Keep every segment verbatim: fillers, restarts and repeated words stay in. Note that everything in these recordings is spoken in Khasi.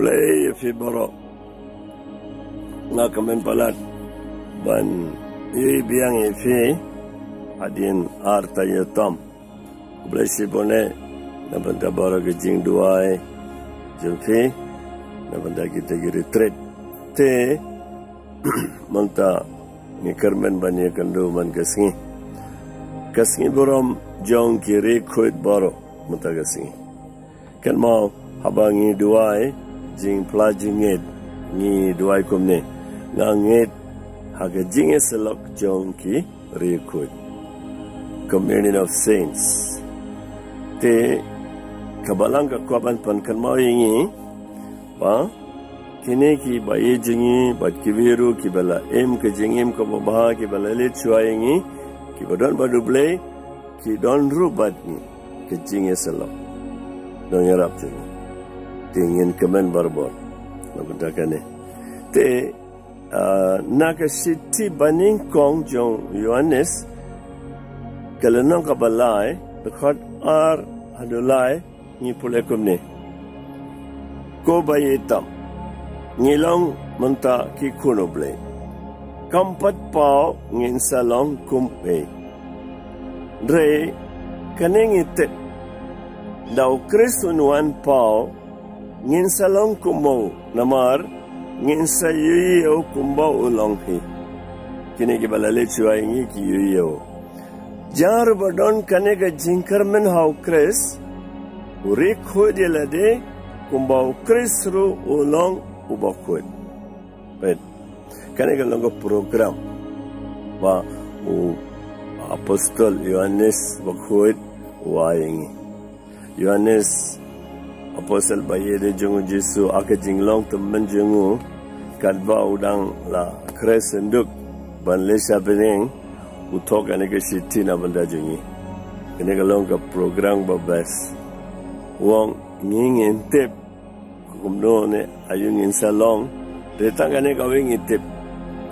Blei ïa phi baroh. Nga kmen palat ban ïa biang ïa phi hadien ar taïew tam. Blei shibun eh na bynta baroh ka jingduwai jong phi na bynta kita ki retreat. Te mynta ngi kyrmen ban ïa kynduh man ka sngi, ka sngi burom jong ki riewkhuid baroh mynta ka sngi. Kynmaw, haba ngi duwai jingphla jingngeit, ngi duwai kumne: Nga ngeit ha ka jingïasyllok jong ki riewkhuid, Communion of Saints. Te ka Balang ka kwah ban pynkynmaw ïa ngi ba kine ki baïeit jong ngi bad kiwei ruh kiba la im ka jingim kaba bha, kiba la leit shuwa ïa ngi, kiba don bad U Blei, ki don ruh bad ngi ka jingïasyllok nongïarap jong ngi. Te ngin kmen barabor na bynta kane. Te, ah, na ka shithi banyngkong jong u Ïoannis, ka lynnong kaba lai, dkhot ar haduh lai, ngi pule kumne: Ko baïeit tam, ngi long mynta ki khun U Blei. Kam pat paw ngin sa long kum ei. Hynrei kane ngi tip: da U Khrist un wan paw, ngin sa long kum u, namar ngin sa ïohi ïa u kumba u long hi. Kine kiba la leit shuwa ïa ngi ki ïohi ïa u. Jar ba don kane ka jingkyrmen ha U Khrist, u riewkhuid ïa lade kumba U Khrist ruh u long u bakhuid. Peit, kane ka long ka program ba u apostol Ïoannis bakhuid u ai ïa ngi. Ïoannis, apostol baïeit jong U Jisu, ha ka jinglong tymmen jong u, katba u dang la khreh synduk ban leit sha bneng, u thoh kane ka shithi na bynta jong ngi. Kane ka long ka program ba best. U ong ngi ngin tip kumno ne aïu ngin sa long. Te tang kane kawei ngi tip,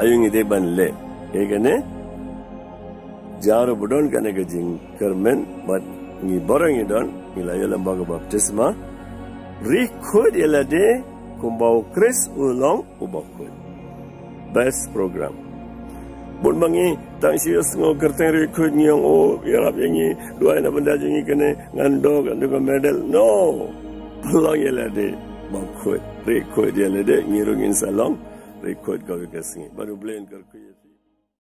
aïu ngi dei ban leh. Ïa kane, jar ba don kane ka jingkyrmen bad ngi baroh ngi don, ngi la ïoh lem bad ka baptisma. Riewkhuid ïa lade kumba U Khrist u long u bakhuid. Best program. Bun ba ngi tang shu ïohsngew kyrteng riewkhuid ngi ong, o, ïarap ïa ngi, duwai na bynta jong ngi, kane ngan duh, ngan duh ka medal. No. Pynlong ïa lade bakhuid, riewkhuid ïa lade, ngi ruh ngin sa long riewkhuid kawei ka sngi. Bad U Blei un kyrkhu ïa phi.